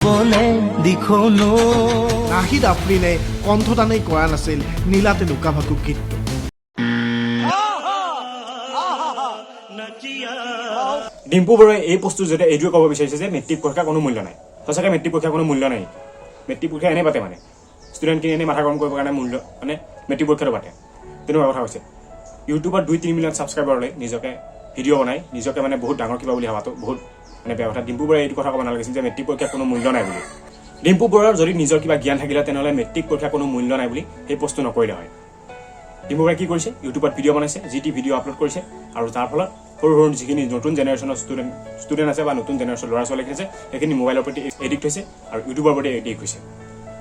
বলে দিখনো। নাহিদ আফৰিনে কণ্ঠদানেই কৰা নাছিল নীলাতে লুকাভাকু গীতটো। ডিম্পু বৰুৱাই এই পোষ্টটোৰ জৰিয়তে এইটোৱে ক'ব বিচাৰিছে যে মেট্ৰিক পৰীক্ষাৰ কোনো মূল্য নাই। সঁচাকৈ মেট্ৰিক পৰীক্ষাৰ কোনো মূল্য নাই? মেট্ৰিক পৰীক্ষা এনেই পাতে, মানে ষ্টুডেণ্টখিনি এনেই মাথা গৰম কৰিবৰ কাৰণে মূল্য, মানে মেট্ৰিক পৰীক্ষাটো পাতে, তেনেকুৱা কথা হৈছে। ইউটিউবত 2-3 মিলিয়ন ছাবস্ক্ৰাইবাৰ লৈ নিজকে ভিডিঅ' বনাই নিজকে মানে বহুত ডাঙৰ কিবা বুলি ভবাটো বহুত মানে বেয়া কথা। ডিম্পু বৰুৱাই এইটো কথা ক'ব নালাগিছিল যে মেট্ৰিক পৰীক্ষাৰ কোনো মূল্য নাই বুলি। ডিম্পু বৰুৱাৰ যদি নিজৰ কিবা জ্ঞান থাকিলে, তেনেহ'লে মেট্ৰিক পৰীক্ষাৰ কোনো মূল্য নাই বুলি সেই পোষ্টটো নকৰিলে হয়। ডিম্পু বৰুৱাই কি কৰিছে? ইউটিউবত ভিডিঅ' বনাইছে, যি টি ভিডিঅ' আপলোড কৰিছে আৰু তাৰ ফলত সৰু সৰু যিখিনি নতুন জেনেৰেশ্যনৰ ষ্টুডেণ্ট ষ্টুডেণ্ট আছে বা নতুন জেনেৰেশ্যনৰ ল'ৰা ছোৱালীখিনি আছে, সেইখিনি মোবাইলৰ প্ৰতি এডিক্ট হৈছে আৰু ইউটিউবৰ প্ৰতি এডিক্ট হৈছে।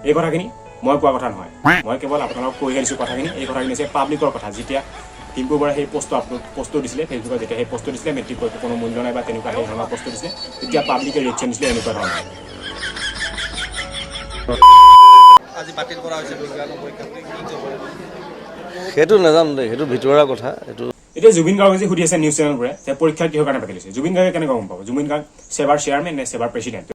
এই কথাখিনি মই কোৱা কথা নহয়, মই কেৱল আপোনালোকক কৈ দিছোঁ কথাখিনি। এই কথাখিনি হৈছে পাব্লিকৰ কথা। যেতিয়া ডিম্পু বৰাই সেই পষ্টটো আপলোড পষ্টটো দিছিলে ফেচবুকত, যেতিয়া সেই পষ্টটো দিছিলে, মেট্ৰিক পৰীক্ষা কোনো মূল্য নাই বা তেনেকুৱা সেই ধৰণৰ পষ্টটো দিছিলে, তেতিয়া পাব্লিকে ৰিয়েকশ্যন দিছিলে এনেকুৱা ধৰণৰ। আজি বাতিল কৰা হৈছে বিজ্ঞানৰ পৰীক্ষাটো, কি ক'ব? সেইটো নাজানো দেই, সেইটো ভিতৰুৱা কথা এইটো। এতিয়া জুবিন গাৰ্গক যে সুধি আছে নিউজ চেনেলবোৰে যে পৰীক্ষা কিহৰ কাৰণে বাতিল হৈছে, জুবিন গাৰ্গে কেনেকৈ গম পাব? জুবিন গাৰ্গ ছেবাৰ চেয়াৰমেন নে ছেবাৰ প্ৰেচিডেণ্ট?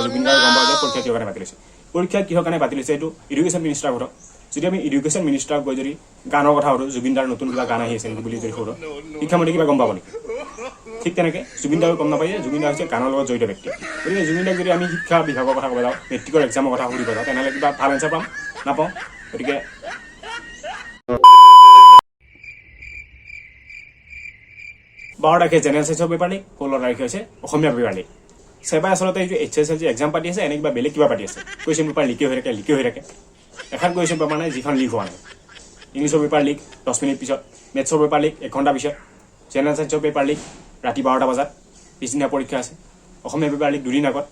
জুবিন গাৰ্গে গম পাব যে পৰীক্ষা কিহৰ কাৰণে বাতিল হৈছে? পৰীক্ষা কিহৰ কাৰণে বাতিল হৈছে, এইটো এডুকেশ্যন মিনিষ্টাৰ সোধক। যদি আমি এডুকেশ্যন মিনিষ্টাৰক গৈ যদি গানৰ কথা সোধোঁ, জুবিন দাৰ নতুন কিবা গান আহি আছে নেকি বুলি যদি সোধোঁ, শিক্ষামন্ত্ৰী কিবা গম পাব নেকি? ঠিক তেনেকৈ জুবিন দাও গম নাপায় যে জুবিন দা হৈছে গানৰ লগত জড়িত ব্যক্তি। গতিকে জুবিন দাক যদি আমি শিক্ষা বিভাগৰ কথা ক'ব যাওঁ, মেট্ৰিকৰ এক্সামৰ কথা সুধিব যাওঁ, তেনেহ'লে কিবা ভাল এনচাৰ পাম? নাপাওঁ। গতিকে 12 তাৰিখে জেনেৰেল চাইন্সৰ পেপাৰ লিক, 16 তাৰিখে হৈছে অসমীয়া পেপাৰ লিক। ছেবাই আচলতে এইটো এইচএছএলচি এক্সাম পাতি আছে, এনে কিবা বেলেগ কিবা পাতি আছে? কুৱেশ্যন পেপাৰ লিকেই হৈ থাকে, লিকেই হৈ থাকে। এখন কুৱেশ্যন পেপাৰ নাই যিখন লিক হোৱা নাই। ইংলিছৰ পেপাৰ লিক 10 মিনিট পিছত, মেথছৰ পেপাৰ লিক এঘণ্টা পিছত, জেনেৰেল চাইন্সৰ পেপাৰ লিক ৰাতি 12টা বজাত, পিছদিনা পৰীক্ষা আছে, অসমীয়া পেপাৰ লিক দুদিন আগত,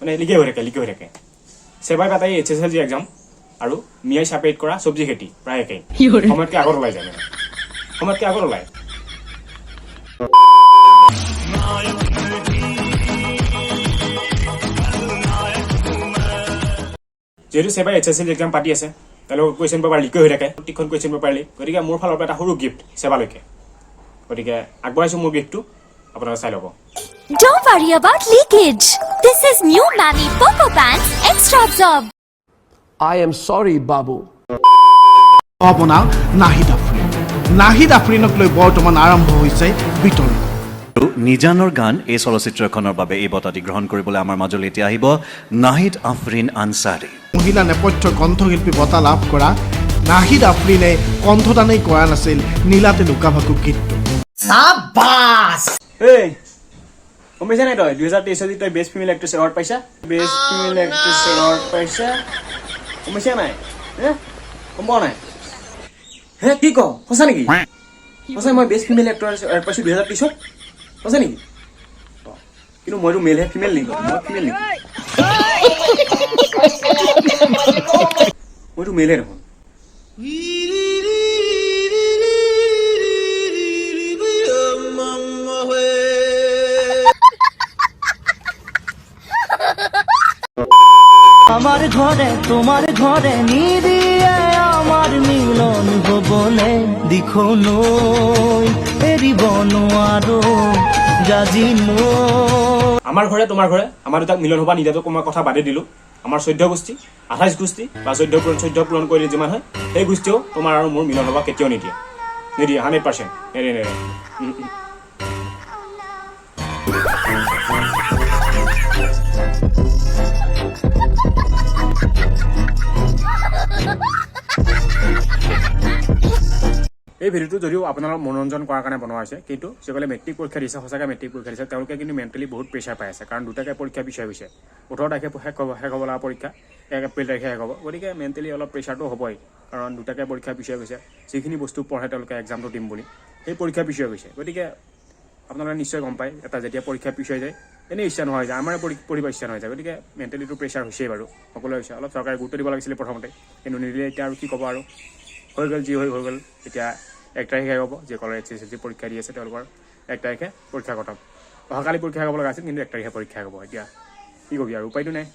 মানে লিকেই হৈ থাকে, লিকেই হৈ থাকে। ছেবাই পাতাই এইচএছএলচি এক্সাম আৰু মিয়াই চাপেৰিত কৰা চব্জি খেতি প্ৰায় একেই, সময়তকৈ আগত ওলাই যায়, মানে সময়তকৈ আগত ওলায়। যিহেতু ছেবাই এইচএছএল এক্সাম পাতি আছে, তেওঁলোকৰ কুৱেশ্যন পেপাৰ লিকেই হৈ থাকে, প্ৰতিখন কুৱেশ্যন পেপাৰ লিক। গতিকে মোৰ ফালৰ পৰা এটা সৰু গিফ্ট ছেবালৈকে, গতিকে আগবঢ়াইছোঁ মোৰ গিফ্টটো, আপোনালোকে চাই ল'ব। Don't worry about leakage. This is new Mamee Poco Pants Extra Absorb. I am sorry, Babu. ভাৱনা নাহিদ আফৰিন। নাহিদ আফৰিনক লৈ বৰ্তমান আৰম্ভ হৈছে বিতৰ্ক। আৰু নিজানৰ গান এই চলচ্চিত্ৰখনৰ বাবে এই বঁটাটি গ্ৰহণ কৰিবলৈ আমাৰ মাজলৈ এতিয়া আহিব নাহিদ আফৰিন আনচাৰী। মহিলা নেপথ্য কণ্ঠশিল্পী বঁটা লাভ কৰা নাহিদ আফৰিনে কণ্ঠদানেই কৰা নাছিল নীলাতে লুকাভাকু গীতটো। এই, গম পাইছা নাই তই, 2023ত তই বেষ্ট ফিমেল এক্ট্ৰেছ এৱাৰ্ড পাইছা? বেষ্ট ফিমেল এক্ট্ৰেছ এৱাৰ্ড পাইছা, গম পাইছা নাই? হে, গম পোৱা নাই? হে, কি ক, সঁচা নেকি? সঁচাই মই বেষ্ট ফিমেল এক্ট্ৰেছ এৱাৰ্ড পাইছোঁ 2023ত? সঁচা নেকি? অ, কিন্তু মইতো মেলহে, ফিমেল নেকি? মই ফিমেল নেকি? মইতো মেলহে দেখোন। আমার ঘরে তোমার ঘরে নিদিয়ে আমার মিলন হবলে দিখো নৈ এৰিব নোৱাৰো জাজি নৈ। আমাৰ ঘৰে তোমাৰ ঘৰে আমাৰ দুটাক মিলন হ'ব নিদিয়াটো মই কথা বাদেই দিলোঁ। আমাৰ 14 গোষ্ঠী, 28 গোষ্ঠী বা 14 পূৰণ 14 পূৰণ কৰিলে যিমান হয়, সেই গোষ্ঠীয়েও তোমাৰ আৰু মোৰ মিলন হ'ব কেতিয়াও নিদিয়ে, নিদিয়ে, 100% নেৰে, নেৰে। এই ভিডিঅ'টো যদিও আপোনালোক মনোৰঞ্জন কৰাৰ কাৰণে বনোৱা হৈছে, কিন্তু যিসকলে মেট্ৰিক পৰীক্ষা দিছে, সঁচাকৈ মেট্ৰিক পৰীক্ষা দিছে, তেওঁলোকে কিন্তু মেণ্টেলি বহুত প্ৰেছাৰ পাই আছে। কাৰণ দুটাকে পৰীক্ষা পিছুৱাই গৈছে। 18 তাৰিখে শেষ হ'ব লগা পৰীক্ষা 1 এপ্ৰিল তাৰিখে শেষ হ'ব। গতিকে মেণ্টেলি অলপ প্ৰেছাৰটো হ'বই, কাৰণ দুটাকে পৰীক্ষা পিছুৱাই গৈছে। যিখিনি বস্তু পঢ়ে তেওঁলোকে এক্সামটো দিম বুলি, সেই পৰীক্ষা পিছুৱাই গৈছে। গতিকে আপোনালোকে নিশ্চয় গম পায়, এটা যেতিয়া পৰীক্ষা পিছুৱাই যায়, এনেই ইচ্ছা নোহোৱা হৈ যায়, আমাৰে পঢ়িব ইচ্ছা নোহোৱা হৈ যায়। গতিকে মেণ্টেলিটো প্ৰেছাৰ হৈছেই বাৰু, সকলোৱে হৈছে। অলপ চৰকাৰে গুৰুত্ব দিব লাগিছিলে প্ৰথমতে, কিন্তু নিদিলে। এতিয়া আৰু কি ক'ব আৰু, হৈ গ'ল যি হৈ হৈ গ'ল। এতিয়া 1 তাৰিখে হ'ব। যিসকলে এইচএছএলচি পৰীক্ষা দি আছে, তেওঁলোকৰ 1 তাৰিখে পৰীক্ষা খতম। অহাকালি পৰীক্ষা হ'ব লগা আছিল, কিন্তু 1 তাৰিখে পৰীক্ষা হ'ব। এতিয়া কি কবি আৰু, উপায়টো নাই।